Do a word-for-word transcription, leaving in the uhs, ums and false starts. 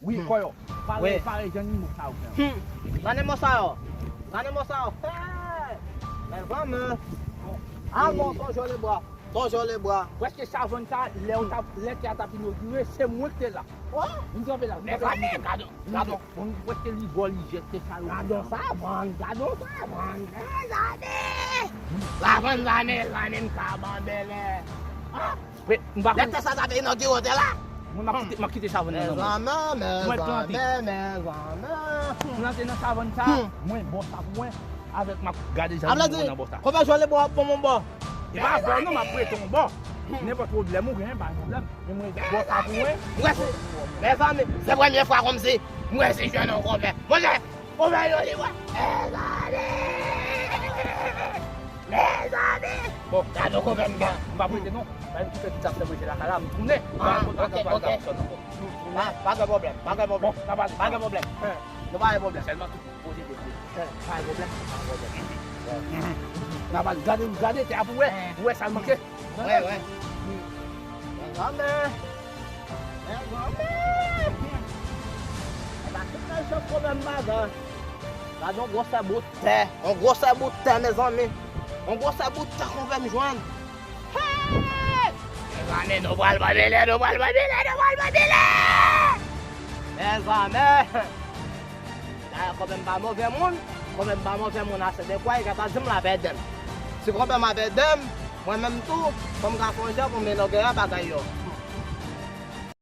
Wi, kòyò. Parèy, parèy, jan nimo sa yo fè. Hmm. Zanimo sa yo. Zanimo sa yo. Hey! Mezanmi. Ah bon, tonjon le bwa. Tonjon le bwa. Prèske savann sa, lè yo t ap, lè tè a t ap inogire, se mwen ki te la. Oh! M kanpe la. Mezanmi, gade, gade. Bon, prèske li vò, li jèt, se sa yo. Gade yon savann, gade yon savann. Mezanmi. Savann sa, mezanmi, m ka ban bèlè. Ah! Lè tè sa ta vle inogire tè la. Mwen, m ap kite, m ap kite savann nan nan mwen. Mwen plante. Plante nan savann sa, mwen bò sa pou mwen, avèk m ap gade jan nimo nan bò sa. Konpè Jòlè bò ap ban m yon bò. E pa bò non, m ap prete yon bò. Nenpòt pwoblèm ou gen, pa gen pwoblèm. Men mwen bò sa pou mwen. Mwen se, mezanmi, se premye fwa kòmsi mwen si jwenn yon konpè. Monchè, konpè yo li wè. Mezanmi! Mezanmi! Bon, gade yon konpè m gen. M pa prete non. Sa vin kite ti ap fè manje lakay la, m tounen. Ah, ok, ok. Pa, pa gen pwoblèm, pa gen pwoblèm. Bon, n ap al. Pa gen pwoblèm. Nou pa gen pwoblèm. Sèlman tout poze de pye. Pa gen pwoblèm, pa gen pwoblèm. N ap al gade, gade, tè a pou wè. Pou wè sa l manke. Wè, wè. Mezanmi. Mezanmi. E pa tout nan jan pwoblèm bagay. Gade yon gwosè bout tè. Yon gwosè bout tè, mezanmi. Yon gwosè bout tè konpè m jwenn. Hey! Mezanmi, nou pral ban bèlè, nou pral ban bèlè, nou pral ban bèlè! Mezanmi. Dayè, konpè m pa move moun. Konpè m pa move moun ase de kwa, li ka ta di m l ap ede m. Si konpè m ap ede m, mwen menm tou, fò m ka fè yon jan pou m inogire bagay yo.